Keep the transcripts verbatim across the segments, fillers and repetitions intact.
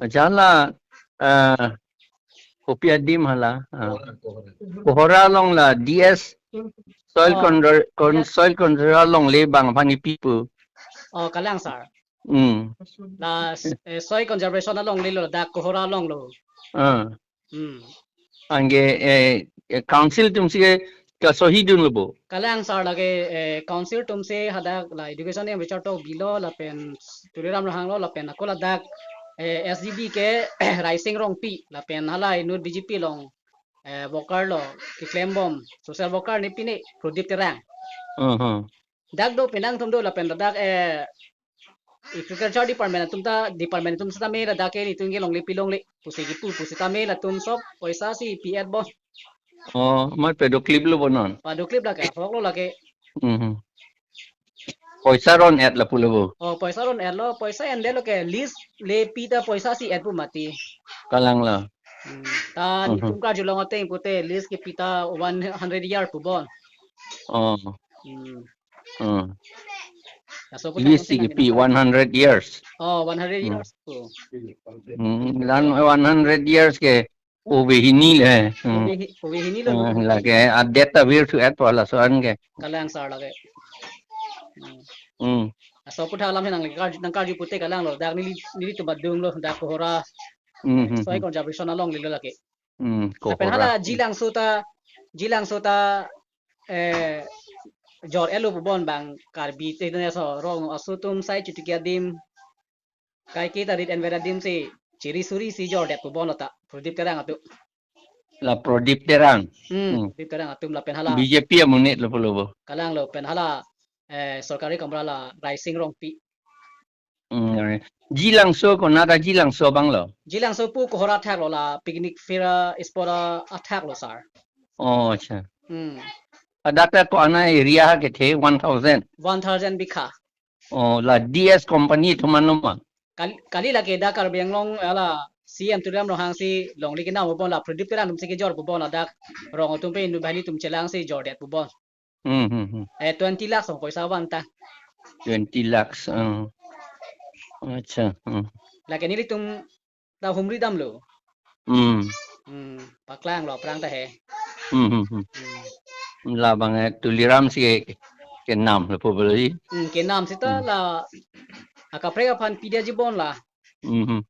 Jala, ah, kopi adim hala. Ah. Kohora along la D S soil Oh, conser-, con-, yes. Soil conservation along le bang aphan kipi pu. Oh, kalang sir. Hmm. La, eh, soil conservation along le lo, dak Kohora along lo. Ah. Hmm. Anke, eh, eh, council atum si ke kasohi dunlo bo? Kalang sir, lake, eh, council atum si hadak la education yang bichar to bilo lapen Tuliram Ronghang lo lapen ako ladak, eh, S D B ke Raising Rongpi lapen hala inut B J P along, eh, worker lo keklem bom, social worker ne pine Pradip Terang. Uh-huh. Dak do penang atum do lapen dak, eh, agriculture department atum ta, department atum sitame ladak ke nelitum ke longle pi longle pusi kipu pusitame latum sob poisa si pi-et bom. Oh, mat padokliplo bo non? Padoklip lake, ahok lo lake. Mhm. Poisa ron-et lapulo bo? Oh, poisa ron-et lo, poisa endet lo ke lease le pi ta poisa si et pu mati. Kalang la. Hmm. Ta Mhm. nelitum karjulong ateng pute lease kepi ta one hundred year pu bom. Oh. Hmm. Hmm. Laso pu Lease thang si kepi nang one hundred years. Oh, one hundred Hmm. years pu. Hmm, dan one hundred years ke ove hini le. Hmm. Ove hi-, ove hini lo. Hmm, lake adet ta vir thu-et pu laso an ke. Kalang sir lake. Hmm. Hmm. Laso pu tha alam nang kar-, nang karju pute kalang lo. Dak neli, nelitum adung lo, dak Kohora. Hmm, hmm, Soil hmm. conservation along le lo lake. Hmm, Lapen Kohora. hala Jilangso ta, Jilangso ta, eh, jor-etlo pu bom bang Karbi te ne so rong aso atum sai chitiki adim. Kaike ta rit enver adim si chiri suri si jordet pu bom lo ta. Pradip Terang atum. La Pradip Terang. Hmm, Hmm. Pradip Terang atum lapen hala. B J P amonit lapulo bo? Kalang lo pen hala, eh, sorkari kamra la Raising Rongpi. Hmm, Jilangso konat aJilangso abang lo? Jilangso pu Kohora athak lo la picnic fair spot athak lo sir. Oh, acha. Hmm. Adata ko-an a area kethe one thousand? One thousand bikha. Oh, la D S company atum an lo ma? Kal-, kali lake dak Karbi Anglong hala C M Tuliram Ronghang si longle kenam pu bom la Pradip Terang atum si kejor pu bom ladak rong atum pen inut banghini atum chelang si jordet pu bom. Hmm, hmm, hmm. Eh, twenty lakhs ong poisa vanta. Twenty lakhs. Uh. Acha. Hmm. Lake nelitum ta humri damlo. Hmm. Hmm. Paklang lo aphrang ta he. Hmm, hmm, hmm. Hmm. Labang, eh, Tuliram si ke, kenam lo pu beli. Hmm, kenam sita Hmm. la akaprek aphan pidetji bom la. Hmm, hmm.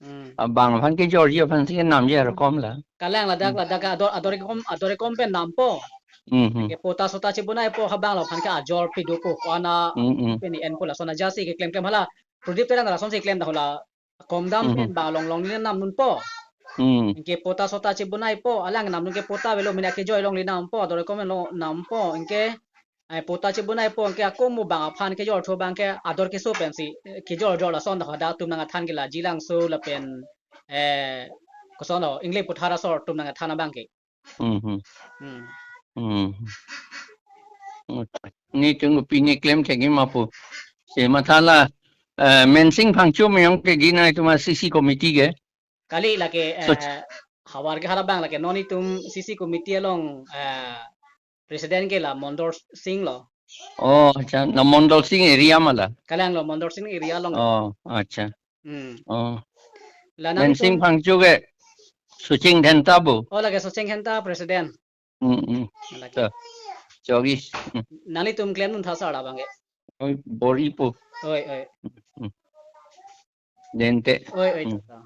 Hmm. Abang aphan kejorji aphan si kenamji arokom la. Kalang ladak Hmm. ladak ador, ador kom, ador kom pen nampo. Hmm, hmm. Ke patta satta chebonaipo habang lo aphan ke ajor pidopo ko-an a Hmm, hmm. pen en pu lason aja si keklem klem hala. Pradip Terang lason si klem ta hala. Kom dam Hmm, pen hmm. ba longle longle nam dunpo. Hmm. Anke patta satta chebonaipo, alang nam dun ke patta avelo mena kejor longle nampo, ador kom lo nampo, anke ai patta chebonaipo, anke ako mo bang aphan kejor tho abang ke ador keso pensi, eh, kejor jor lason dak hadak atum nangthan ke la Jilangso lapen, eh, koson lo, Ingleng Puthar asor atum nangthan abang ke. Hmm, hmm. Hmm. Hmm. Nelitum pine klem thekji ma pu. Si matha la, eh, Mensing Phangcho meyong ke gina itum a C C committee ke. Kali lake, So, eh, havar ke hala abang lake non itum C C committee along, eh, president ke la Mondol Sing lo. Oh, acha, na Mondol Sing area ma la? Kalang lo, Mondol Sing area along. Oh, acha. Hmm. Oh. La nang Mensing itum Phangcho ke Socheng Dhenta bo? Oh, lake Socheng Dhenta president. Hmm, hmm. Lake. So, chogi. Hmm. Nanglitum klem dun tha sir labang ke. Oi, bor-i pu. Oi, oi. Hmm. Dente. Oi, oi, Hmm. tha.